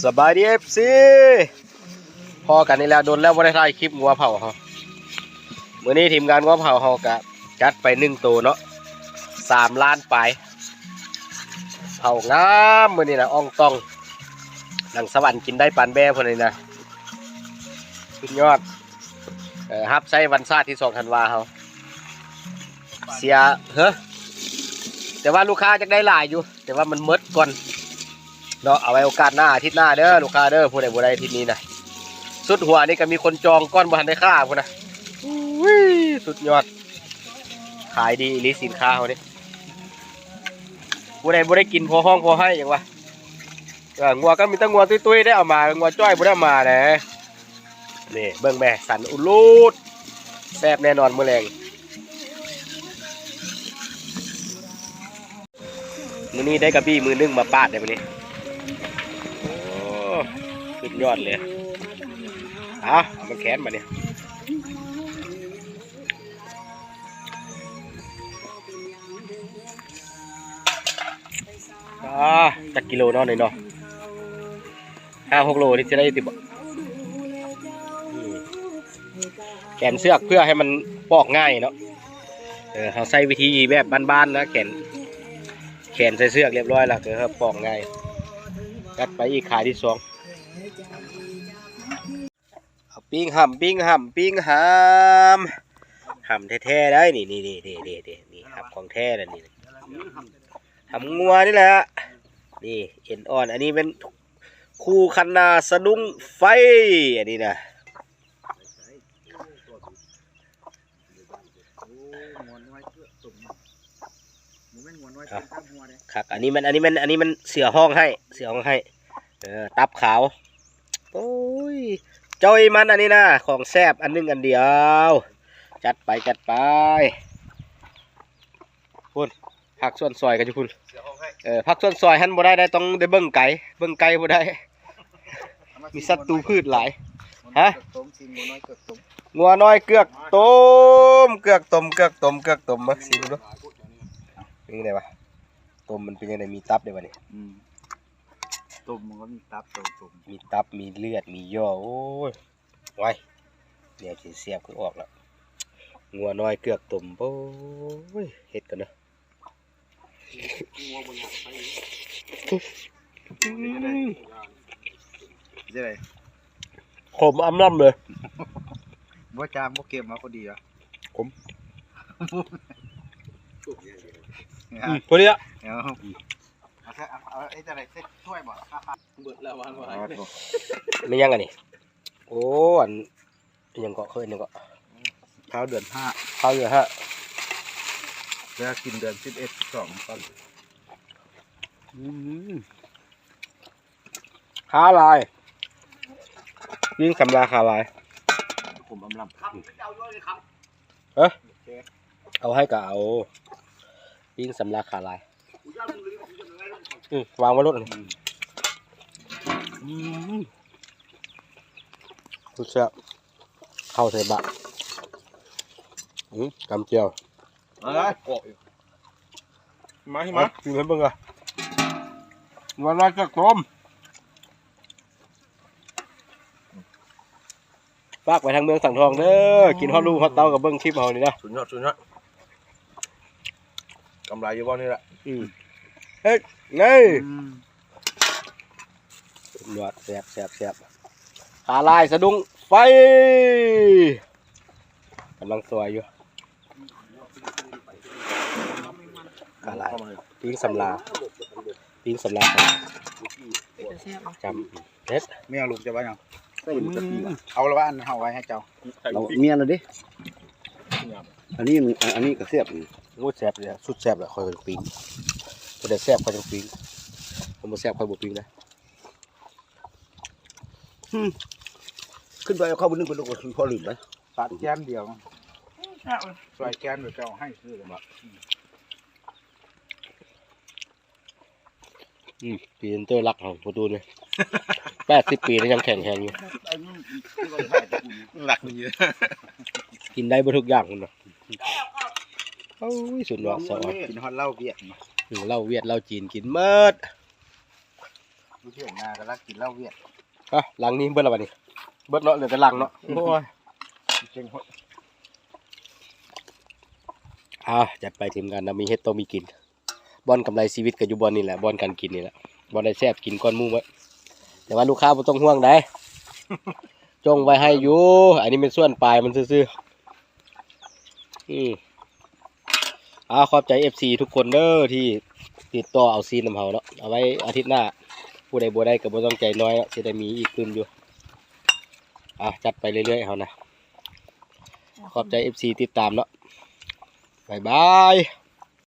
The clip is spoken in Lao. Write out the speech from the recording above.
ສະບາຍດີ ເອັຟຊີ ພໍ້ກັນອີກແລ້ວ ດົນແລ້ວບໍ່ໄດ້ຖ່າຍຄລິບງົວເຜົາເຮົາ. ມື້ນີ້ທີມງານງົວເຜົາເຮົາກະຈັດໄປໜຶ່ງໂຕເນາະ ສາມລ້ານປາຍ ເຜົາງາມມື້ນີ້ນະ ອ່ອງຕ່ອງ ໜັງສະຫວັນກິນໄດ້ປານແບ້ພຸ້ນນີ້ນະ ສຸດຍອດ. ເອີ ຮັບໃຊ້ວັນຊາດທີສອງທັນວາເຮົາ ເສຍ ເຮີ ແຕ່ວ່າລູກຄ້າຢາກໄດ້ຫຼາຍຢູ່ ແຕ່ວ່າມັນໝົດກ່ອນເນາະ. ເອົາໄວ້ໂອກາດໜ້າ ອາທິດໜ້າເດີ ລູກຄ້າເດີ ຜູ້ໃດບໍ່ໄດ້ອາທິດນີ້ນະ. ສຸດຫົວນີ້ກໍມີຄົນຈອງກ່ອນບໍ່ທັນໄດ້ຂ້າພຸ້ນນະ. ອຸ້ຍ ສຸດຍອດ ຂາຍດີອີ່ຫຼີສິນຄ້າເຮົານີ້. ຜູ້ໃດບໍ່ໄດ້ກິນພໍຮ້ອງພໍໄຫ້ຫຍັງວະ. ເອີ ງົວກໍມີແຕ່ງົວຕຸ້ຍໆ ໄດ້ເອົາມາ ງົວຈ້ອຍບໍ່ໄດ້ເອົາມາເດ້. ນີ້ເບິ່ງແມ້ ສັນອຸລຸດ ແຊບແນ່ນອນມື້ແລງ. ມື້ນີ້ໄດ້ກະບີ້ມືໜຶ່ງມາປາດເດ້ມື້ນີ້. ໂອ້ ສຸດຍອດເລີຍ. ເອົາ ເອົາມັນແຂນບາດນີ້. ອາ ຈັກກິໂລເນາະນີ້ເນາະ ຫ້າຫົກໂລນີ້ຊິໄດ້ຢູ່ຕິບໍ່? ອືມ ແຂນເຊືອກເພື່ອໃຫ້ມັນປອກງ່າຍເນາະ. ເອີ ເຮົາໃຊ້ວິທີແບບບ້ານໆນະ ແຂນ ແຂນໃສ່ເຊືອກລຽບຮ້ອຍແລ້ວກໍປອກງ່າຍ. ຈັດໄປອີກຂາຍທີສອງ. ເອົາປີ້ງຫຳ ປີ້ງຫຳ ປີ້ງຫຳ ຫຳແທ້ໆໄດ໋ ນີ້ ນີ້ ນີ້ ນີ້ ນີ້ ນີ້ ຫຳຂອງແທ້ລະນີ້. ຫຳງົວນີ້ແຫຼະ ນີ້ເອັນອ່ອນ ອັນນີ້ແມ່ນຄູ່ຄັນນາສະດຸ້ງໄຟ ອັນນີ້ນະ. ຄັກ ອັນນີ້ມັນ ອັນນີ້ມັນ ອັນນີ້ມັນເສືອຮ້ອງໄຫ້ ເສືອຮ້ອງໄຫ້. ເອີ ຕັບຂາວ ໂອ້ຍ ຈ້ອຍມັນ ອັນນີ້ນະ ຂອງແຊບອັນໜຶ່ງອັນດຽວ. ຈັດໄປ ຈັດໄປ ພຸ້ນ ພາກສ່ວນຊອຍກັນຢູ່ພຸ້ນ. ເອີ ພາກສ່ວນຊອຍຫັ້ນບໍ່ໄດ້ ຕ້ອງໄດ້ເບິ່ງໄກ ເບິ່ງໃກ້ບໍ່ໄດ້ ມີສັດຕູພືດຫຼາຍ. ຮະ ງົວນ້ອຍເກືອກຕົ້ມ ເກືອກຕົ້ມ ເກືອກຕົ້ມ ເກືອກຕົ້ມ ມາຊີມເບິ່ງດູ ເປັນຈັ່ງໃດວະ? ຕົ້ມມັນເປັນຈັ່ງໃດ? ມີຕັບເດ້ບາດນີ້. ອືມ ຕົ້ມມັນກໍມີຕັບ ຕົ້ມ ຕົ້ມ ມີຕັບ ມີເລືອດ ມີຍໍ້. ໂອ້ຍ ໄວ ແນວຊິແຊບຄືອອກແລ້ວ ງົວນ້ອຍເກືອກຕົ້ມ. ໂອ້ຍ ເຮັດກ່ອນເດີ. ອືມ ຈັ່ງໃດ? ຂົມອຳລຳເລີຍ. ບໍ່ຈາງ ບໍ່ເຄັມ ວ່າພໍດີວະ. ຂົມ ອືມ ພໍດີລະ. ເອົາ ເອົາ ເອົາ ເຮັດຈັ່ງໃດ? ເຊັດຖ້ວຍບໍ່? ເບິດແລ້ວວ່າບໍ່ໃຫ້. ແມ່ນຫຍັງອັນນີ້? ໂອ້ ອັນ ອີ່ຫຍັງເກາະ ເອີ້ນຫຍັງເກາະ? ທ້າວເດືອນຫ້າ ທ້າວເດືອນຫ້າ ແລ້ວກິນເດືອນສິບເອັດ ສິບສອງກ່ອນ. ອືມ ຂາຫຼາຍ ຍິ່ງສຳລາຂາຫຼາຍ. ຜົມອຳລຳ ເອີ ເອົາໃຫ້ກະເອົາ ປີ້ງສຳລາຂາຫຼາຍ. ອືມ ວາງໄວ້ໂລດ. ອືມ ອືມ ສຸດແຊບ ເຂົ້າໃສ່ບາດ. ອືມ ກຳແຈ່ວ ເອົາເລີຍ ເກາະຢູ່. ມາ ມາ ກິນໃຫ້ເບິ່ງກ່ອນ ວ່າລາຈາກຕົ້ມ. ຝາກໄວ້ທາງເມືອງສັງທອງເດີ ກິນຮອດລູກຮອດເຕົ້າກໍເບິ່ງຄລິບເຮົານີ້ນະ. ສຸດຍອດ ສຸດຍອດ ກຳໄລຢູ່ບ່ອນນີ້ແຫຼະ. ອືມ ເຮັດ ນີ້ ອືມ ຍອດ ແຊບ ແຊບ ແຊບ. ຂາລາຍສະດຸ້ງໄຟ ກຳລັງຊອຍຢູ່. ຂາລາຍ ປີ້ງສຳລາ ປີ້ງສຳລາ ຈຳເຮັດ. ແມ່ລູກຈະວ່າຫຍັງ? ເອົາລະວ່າອັນເຮົາໄວ້ໃຫ້ເຈົ້າ. ເອົາເມຍລະເດ້. ອັນນີ້ ອັນນີ້ກໍແຊບ. ໂອ້ ແຊບເລີຍ ສຸດແຊບແຫຼະ ຂ້ອຍກໍປີ້ງ. ຜູ້ໃດແຊບຂ້ອຍຈັ່ງປີ້ງ ຄົນບໍ່ແຊບຂ້ອຍບໍ່ປີ້ງນະ. ອືມ ຂຶ້ນໄປເອົາເຂົ້າມື້ໜຶ່ງເພິ່ນກໍຄືພໍລືມໄປ. ປາດແກ້ມດຽວ ຊ່ວຍແກ້ມດຽວ ເຈົ້າໃຫ້ຊື່ເລີຍ. ອືມ ພຣີເຊັນເຕີຫຼັກຂອງປະຕູນີ້ ແປດສິບປີແລ້ວຍັງແຂງແຮງຢູ່. ຫຼັກຢູ່ ກິນໄດ້ເບິດທຸກຢ່າງພຸ້ນນະ. ໂອ້ຍ ສຸດຍອດສະອອນ ກິນຮອດເຫຼົ້າຫວຽດ. ອືມ ເຫຼົ້າຫວຽດ ເຫຼົ້າຈີນ ກິນໝົດ. ຢູ່เถียงนาก็ลักกินเหล้าเวียด อ่ะ หลังนี้เบิดแล้วบัดนี้ เบิดเนาะ เหลือแต่หลังเนาะ โอ้ย เจ๋งโพด อ่า จัดไปทีมงานนะ มีเฮ็ดต้องมีกิน บ่อนกำไรชีวิตก็อยู่บ่อนนี่แหละ บ่อนการกินนี่แหละ บ่อนได้แซ่บกินก่อนหมู่เบิด แต่ว่าลูกค้าบ่ต้องห่วงใด จงไว้ให้อยู่ อันนี้เป็นส่วนปลายมันซื่อๆ อืม อ่า ขอบใจ เอฟซี ทุกคนเด้อ ที่ติดต่อเอาซีนนำเฮาเนาะ เอาไว้อาทิตย์หน้า ผู้ใดบ่ได้ก็บ่ต้องใจน้อยเนาะ สิได้มีอีกคืนอยู่ อ่า จัดไปเรื่อยๆ เฮานะ ขอบใจ เอฟซี ติดตามเนาะ บ๊ายบาย